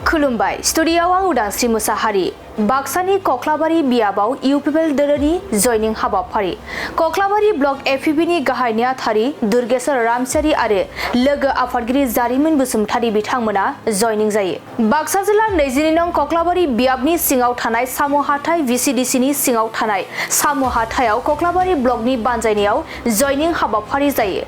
खुलुमबाय स्टुडिय'आव आं उदांस्रि मुसाहारि बाक्सानि कक्लाबारि बियाबाव इउपिपिएल दोलोनि जयनिं हाबाफारि कक्लाबारि ब्लक एफिबिनि गाहाय नेहाथारि दुर्गेश्वर रामसियारि आरो लोगो आफादगिरि जारिमिन बसुमतारि बिथांमोना जयनिं जायो। बाक्सा जिल्ला 22 नं कक्लाबारि बियाबनि सिङाव थानाय साम' हाथाइ भिसिडिसिनि सिङाव थानाय साम' हाथायाव कक्लाबारि ब्लकनि बानजायनायाव जयनिं हाबाफारि जायो।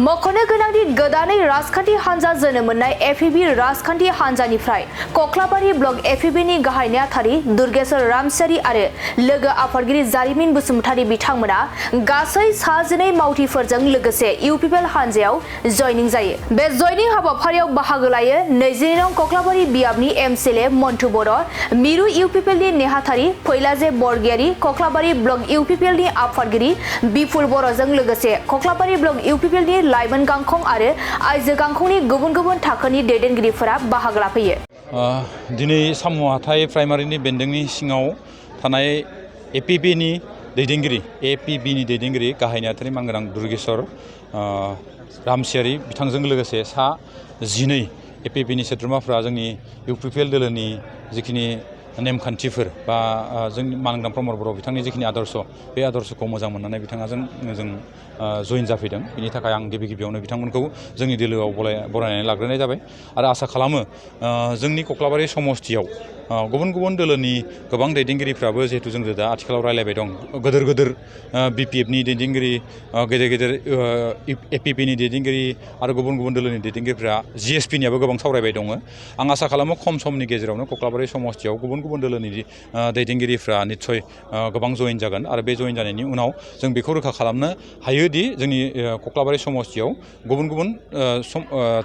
मख'नो गोनांदि गोदानै राजखान्थि हान्जा जोनोम मोननाय एफिबि राजखान्थि हान्जानिफ्राय कक्लाबारि ब्लक एफिबिनि गाहाय नेहाथारि दुर्गेश्वर रामसियारि आरो लोगो आफादगिरि जारिमिन बसुमतारि बिथांमोना गासै 12 मावथिफोरजों लोगोसे इउपिपिएल हान्जायाव जयनिं जायो। बे जयनिं हाबाफारियाव बाहागो लायो 22 नं कक्लाबारि बियाबनि एमसिएलए मन्टु बर', मिरु इउपिपिएलनि नेहाथारि फैलाजे बरगयारि, कक्लाबारि ब्लक इउपिपिएलनि आफादगिरि बिपुल बर'जों लोगोसे कक्लाबारि ब्लक इउपिपिएलनि लाइमोन गांखं आरो आइजो गांखंनि गुबुन गुबुन थाखोनि दैदेनगिरिफोरा बाहागो लाफैयो। दिनै साम' हाथाइ प्राइमारिनि बेन्दोंनि सिङाव थानाय एपिबिनि दैदेनगिरि गाहाय नेहाथारि मानगोनां दुर्गेश्वर रामसियारि बिथांजों लोगोसे सा 12 एपिबिनि सोद्रोमाफ्रा जोंनि इउपिपिएल दोलोनि जिखिनि नेमखान्थिफोर बा जोंनि मानगोनां प्रमद बर' बिथांनि जिखिनि आदर्श बे आदर्शखौ मोजां मोननानै बिथाङा जों जइन जाफैदों। बिनि थाखाय आं गिबियावनो बिथांमोनखौ जोंनि दोलोआव बरायनानै लाग्रोनाय जाबाय आरो आसा खालामो जोंनि कक्लाबारि समस्तियाव गुबुन गुबुन दोलोनि गोबां दैदेनगिरिफ्राबो जिहेतु जों दा आथिखालाव रायलायबाय दं गोदोर बिपिएफनि दैदेनगिरि गेदेर एपिपिनि दैदेनगिरि आरो गुबुन गुबुन दोलोनि दैदेनगिरिफ्रा जिएसपिनियाबो गोबां सावरायबाय दङ। आं आसा खालामो खम समनि गेजेरावनो कक्लाबारि समस्तियाव गुबुन गुबुन दोलोनि दैदेनगिरिफ्रा निस्सय गोबां जइन जागोन आरो बे जइन जानायनि उनाव जों बेखौ रोखा खालामनो हायोदि जोंनि कक्लाबारि समस्तियाव गुबुन गुबुन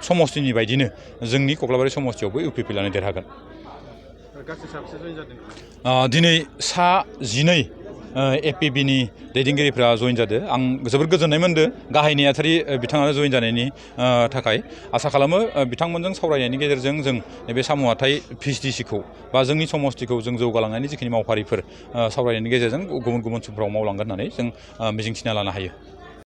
समस्तिनि बायदिनो जोंनि कक्लाबारि समस्तियावबो इउपिपिएलआनो देरहागोन। दिनै सा 12 एपिबिनि दैदेनगिरिफ्रा जइन जादों। आं जोबोद गोजोननाय मोनदों गाहाय नेहाथारि बिथाङानो जइन जानायनि थाखाय। आसा खालामो बिथांमोनजों सावरायनायनि गेजेरजों जों नैबे साम' हाथाइ भिसिडिसिखौ बा जोंनि समस्तिखौ जों जौगालांनायनि जिखिनि मावफारिफोर सावरायनायनि गेजेरजों गुबुन समफ्राव मावलांगोन होननानै जों मिजिंथिना लानो हायो।